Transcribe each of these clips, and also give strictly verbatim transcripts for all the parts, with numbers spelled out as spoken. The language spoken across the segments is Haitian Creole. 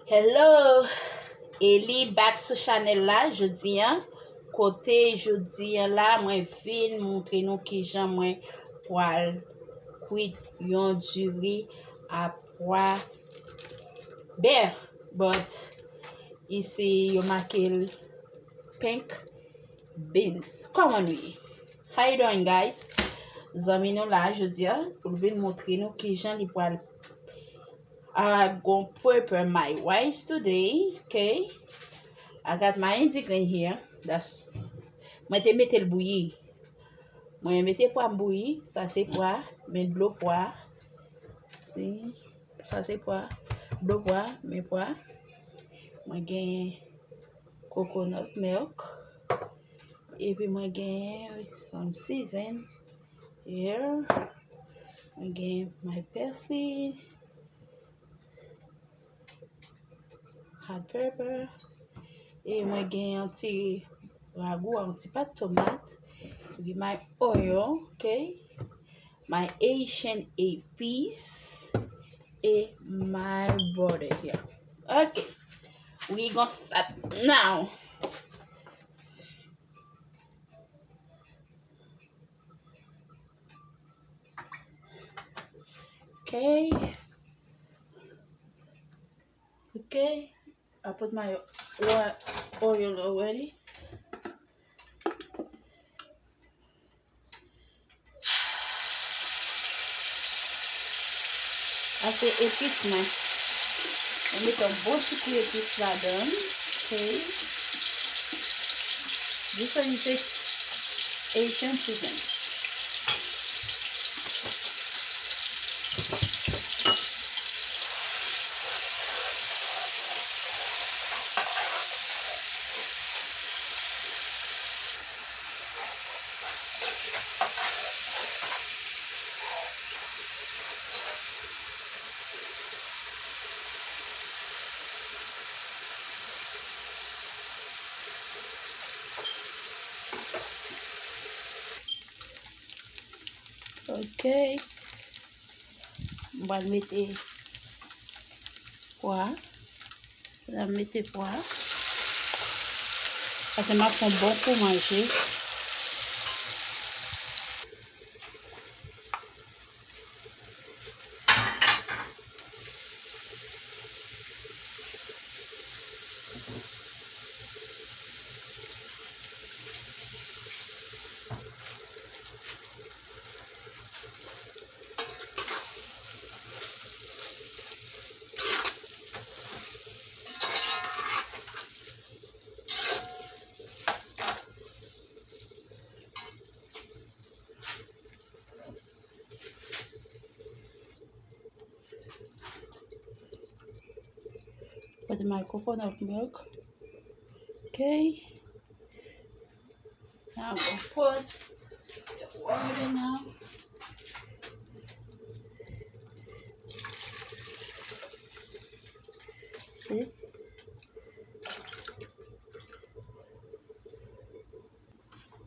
Hello! Eli back sou chanèl la jodi a. Kote jodi a la, mwen vin montre nou kijan mwen pral kwit yon diri a pwa bè. But isi yo make l pink beans. Kòman nou ye? How you doing, guys? Zanmi nou la jodi a pou l vin montre nou kijan li pral I gon prepare my rice today, okay? I got my ingredients here. That's Mwen te mete l bouyi. Mwen mete pwa m bouyi. Sa se pwa. Men dlo pwa. Si. Sa se pwa. Dlo pwa. Men pwa. Mwen gen coconut milk. Epi mwen gen some season here. Mwen gen my persil, hot pepper. E mwen gen yon ti ragou, yon ti pat tomat. Epi my oil, okay? My Haitian épices. E my butter here. Okay. We gonna start now. Okay. Okay. I put my oil, oil already. Sa se epis mwen. Mwen met yon bon ti kou epis ladan. Okay. This one is Haitian season. Ok. M pral mete pwa. M mete pwa. Paske m ap fè yon bon kou manje. With my coconut milk. Okay. Now I'm gonna put the water now. See?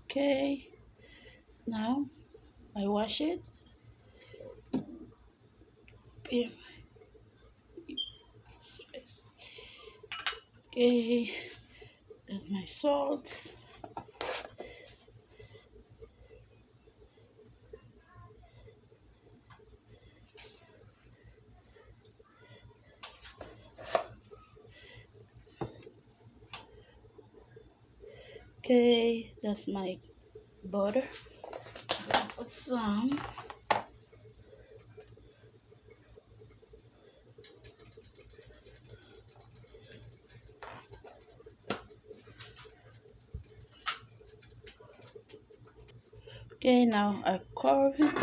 Okay. Now I wash it. Okay, that's my salt. Okay, that's my butter. Put some. Okay, now I cover it.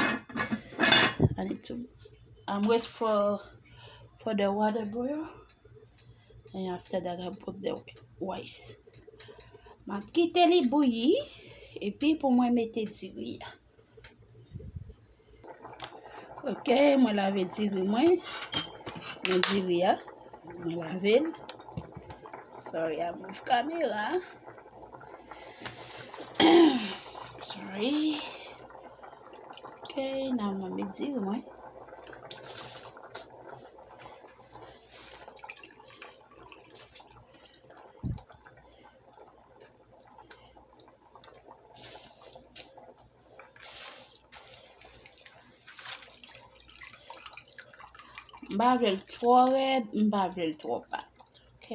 I need to, I'm wait for, for the water boil. And after that, I put the rice. M ap kite li bouyi, epi pou mwen mete diri a. Ok, mwen lave diri mwen. Men diri a, mwen lave l. Sorry, I move camera. Sorry. Ok, now mwen met diri mwen. M pa vle l twò rèd, m pa vle l twò pa. Ok?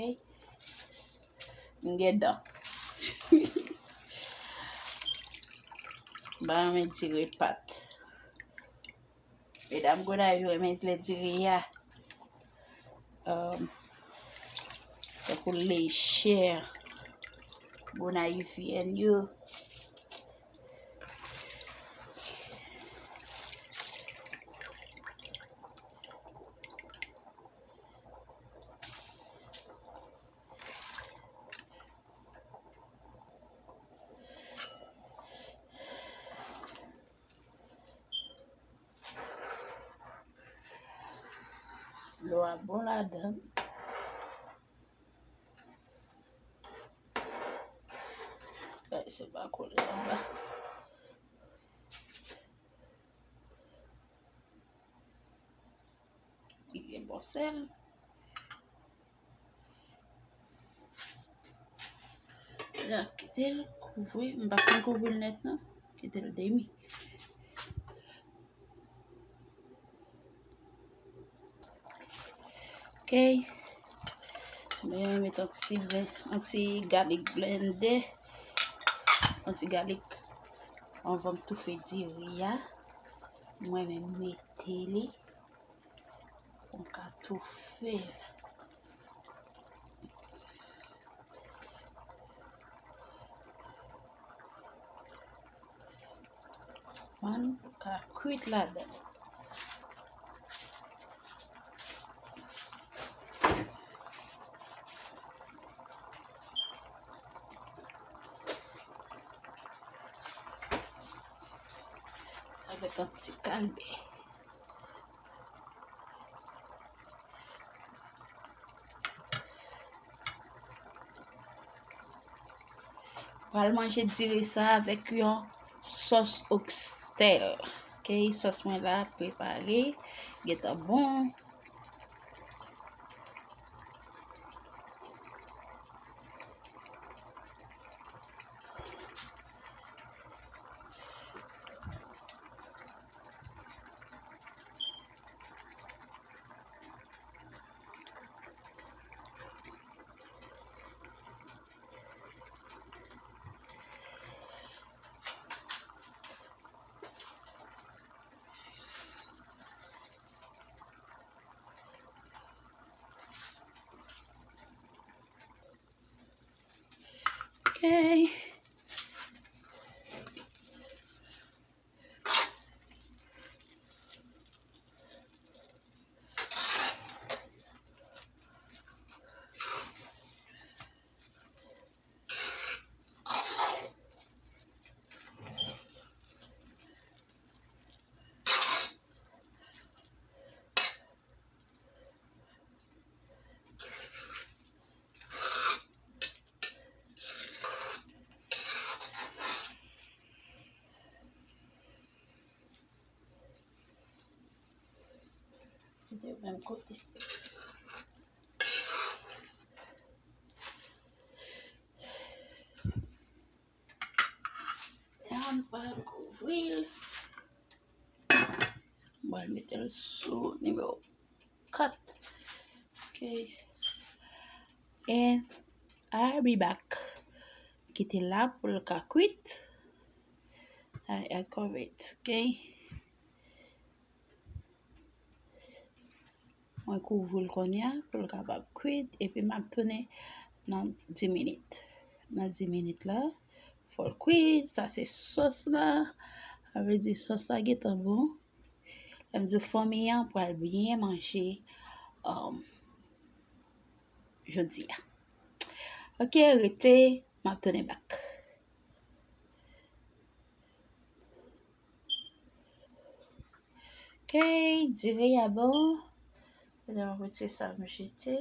M gen dan. M pa renmen diri pat. Medam Gonayiv yo renmen lè diri a, um, tankou lechè Gonayivyèn yo. Dlo a bon ladan. Bagay se pa kole anba. Li gen bon sèl. La, kite l kouvri. M pa fin kouvri l nèt, non. Kite l demi. Ok. Men met yon ti, yon ti galik blende. Yon ti galik anvan m toufe diri a. Mwen menm mete li. Pou m ka toufe l. Pou m ka kwit ladan l. Avèk yon ti kalbè. Pral manje diri sa avèk yon sòs oxtail. Ok, sòs mwen la prepare, gentan bon. Ok. Kite menm kote. Ann pral kouvri l. Mwen mete l sou nimewo kat. Ok. And I'll be back. Kite la pou l ka kwit. I, I cover it, ok? Mwen kouvri l kounye a pou l kapab kwit, epi m ap tounen nan dis minit. Nan dis minit la, fò l kwit. Sa se sòs la. Sa vle di sòs la gentan bon. Lè m di w fanmi an pral byen manje, um, jodi a. Ok, rete, m ap tounen back. Ok, diri a bon. Lè m retire sa m jete.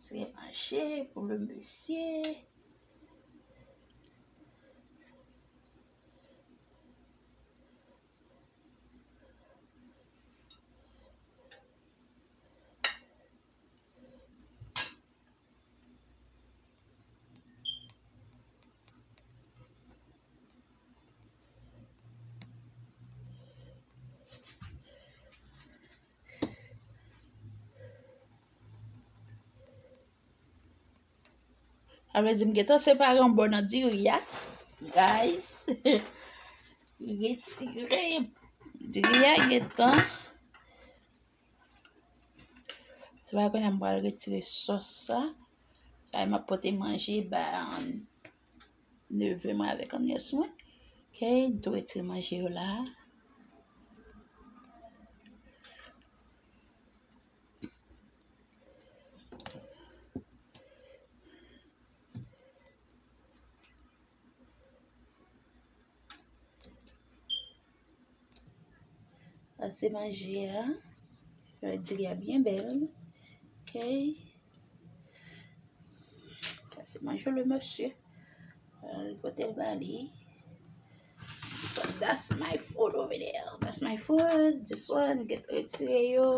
Se mache pou le mesye. Sa vle di m gentan separe yon bò nan diri a. Guys, retire diri a gentan. Se pa kounye a m pral retire sòs sa. Sa m ap pote manje ba neve mwen avèk anyès mwen. Ok, m tou retire manje yo la. Sa se manje a. Diri a byen bèl. Ok. Sa se manje le mesye. Li pote l ba li. So that's my food over there. That's my food. This one, get retire yo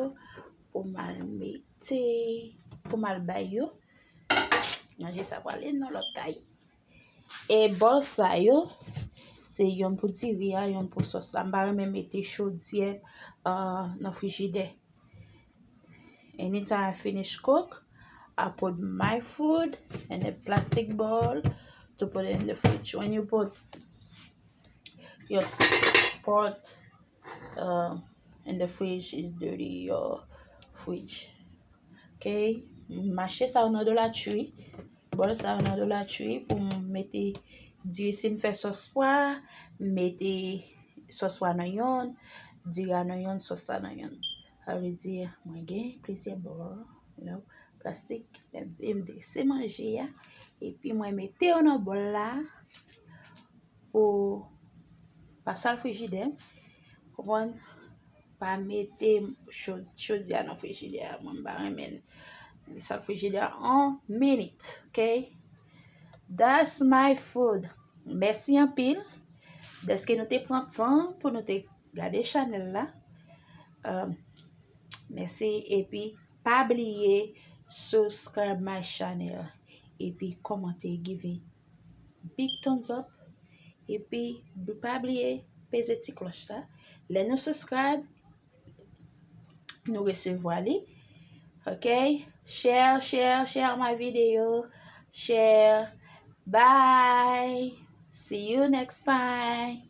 pou m al mete, pou m al bay yo. Manje sa prale nan lòt kay. E bòl sa yo, se yonn pou diri a, yonn pou sòs la. M pa renmen mete chodyè, uh, nan frijidè. Anytime I finish cook, I put my food in a plastic bowl to put it in the fridge. When you put your s-, pot, uh, in the fridge, is dirty your fridge. Ok, mache sa yo nan Dollar Tree. Bòl sa yo nan Dollar Tree pou m mete diri. Si m fè sòs pwa, m mete sòs pwa nan yonn, diri a nan yonn, sòs la nan yonn. Sa vle di, mwen gen plizyè bòl, you know, plastik, e m drese manje a, epi mwen mete yo nan bòl la pou pa sal frijidè, konprann? Pa mete cho-, chodyè a nan frijidè a, mwen m pa renmen li sal frijidè a. An minit, ok? That's my food. Mèsi anpil dèske nou te pran tan pou nou te gade chanèl la. Um, mèsi, epi pa bliye subscribe my channel, epi kòmante, give me big thumbs up, epi pa bliye peze ti klòch la. Lè nou subscribe, nou resevwa li. Ok? Share, share, share my video. Share. Bye. See you next time.